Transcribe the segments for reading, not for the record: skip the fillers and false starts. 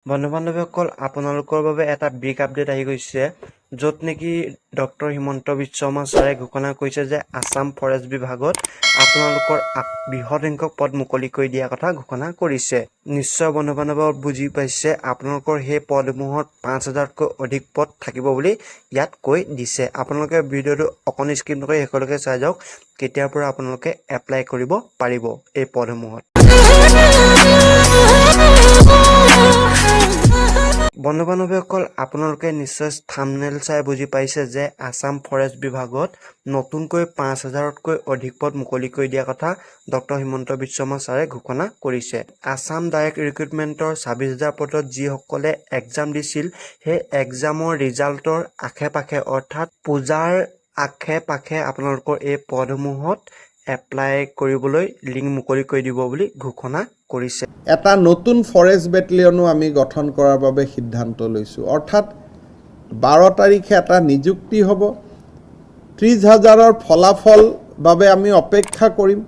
বন্ধু বান্ধৱীসকল, আপোনালোকৰ বাবে এটা বিগ আপডেট আহি গৈছে, য'ত নেকি ডক্টৰ হিমন্ত বিশ্ব শৰ্মা ছাৰে ঘোষণা কৰিছে যে আছাম ফৰেষ্ট বিভাগত আপোনালোকৰ বৃহৎ সংখ্যক পদ মুকলি কৰি দিয়াৰ কথা ঘোষণা কৰিছে। নিশ্চয় বন্ধু বান্ধৱ বুজি পাইছে, আপোনালোকৰ সেই পদসমূহত 5000তকৈ অধিক পদ থাকিব বুলি ইয়াত কৈ দিছে। আপোনালোকে ভিডিঅ'টো অকণ স্কিপ নকৰি শেষলৈকে চাই যাওক, কেতিয়াৰ পৰা আপোনালোকে এপ্লাই কৰিব পাৰিব এই পদসমূহত। বন্ধু বান্ধৱীসকল, আপোনালোকে নিশ্চয় থামনেল চাই বুজি পাইছে যে আছাম ফৰেষ্ট বিভাগত নতুনকৈ 5000তকৈ অধিক পদ মুকলি কৰি দিয়াৰ কথা ডক্টৰ হিমন্ত বিশ্ব শৰ্মা ছাৰে ঘোষণা কৰিছে। আছাম ডাইৰেক্ট ৰিক্ৰুইটমেণ্টৰ 26,000 পদত যিসকলে এক্সাম দিছিল, সেই এক্সামৰ ৰিজাল্টৰ আশে পাশে, অৰ্থাৎ পূজাৰ আশে পাশে আপোনালোকৰ এই পদসমূহত এপ্লাই কৰিবলৈ লিংক মুকলি কৰি দিব বুলি ঘোষণা কৰিছে। এটা নতুন ফৰেষ্ট বেটেলিয়নো আমি গঠন কৰাৰ বাবে সিদ্ধান্ত লৈছোঁ। অৰ্থাৎ 12 তাৰিখে এটা নিযুক্তি হ'ব, 30 হাজাৰৰ ফলাফল বাবে আমি অপেক্ষা কৰিম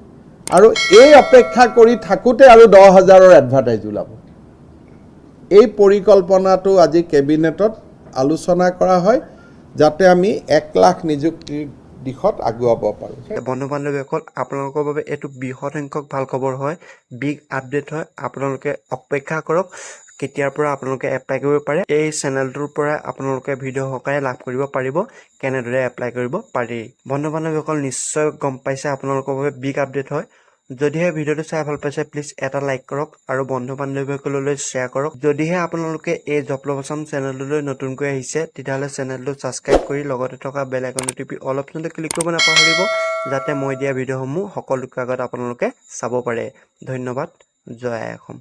আৰু এই অপেক্ষা কৰি থাকোঁতে আৰু 10 হাজাৰৰ এডভাৰটাইজ ওলাব। এই পৰিকল্পনাটো আজি কেবিনেটত আলোচনা কৰা হয়, যাতে আমি 1 লাখ নিযুক্তিৰ দিশত আগুৱাব পাৰোঁ। বন্ধু বান্ধৱীসকল, আপোনালোকৰ বাবে এইটো বৃহৎ সংখ্যক ভাল খবৰ হয়, বিগ আপডেট হয়। আপোনালোকে অপেক্ষা কৰক, কেতিয়াৰ পৰা আপোনালোকে এপ্লাই কৰিব পাৰে। এই চেনেলটোৰ পৰা আপোনালোকে ভিডিঅ' সহকাৰে লাভ কৰিব পাৰিব কেনেদৰে এপ্লাই কৰিব পাৰি। বন্ধু বান্ধৱীসকল, নিশ্চয় গম পাইছে, আপোনালোকৰ বাবে বিগ আপডেট হয়। যদিহে ভিডিঅ'টো চাই ভাল পাইছে, প্লিজ এটা লাইক কৰক আৰু বন্ধু বান্ধৱীসকললৈ শ্বেয়াৰ কৰক। যদিহে আপোনালোকে এই জব লভ আছাম চেনেলটোলৈ নতুনকৈ আহিছে, তেতিয়াহ'লে চেনেলটো ছাবস্ক্ৰাইব কৰি লগতে থকা বেল আইকনটো টিপি অল অপশ্যনটো ক্লিক কৰিব নাপাহৰিব, যাতে মই দিয়া ভিডিঅ'সমূহ সকলোতকৈ আগত আপোনালোকে চাব পাৰে। ধন্যবাদ। জয় আই অসম।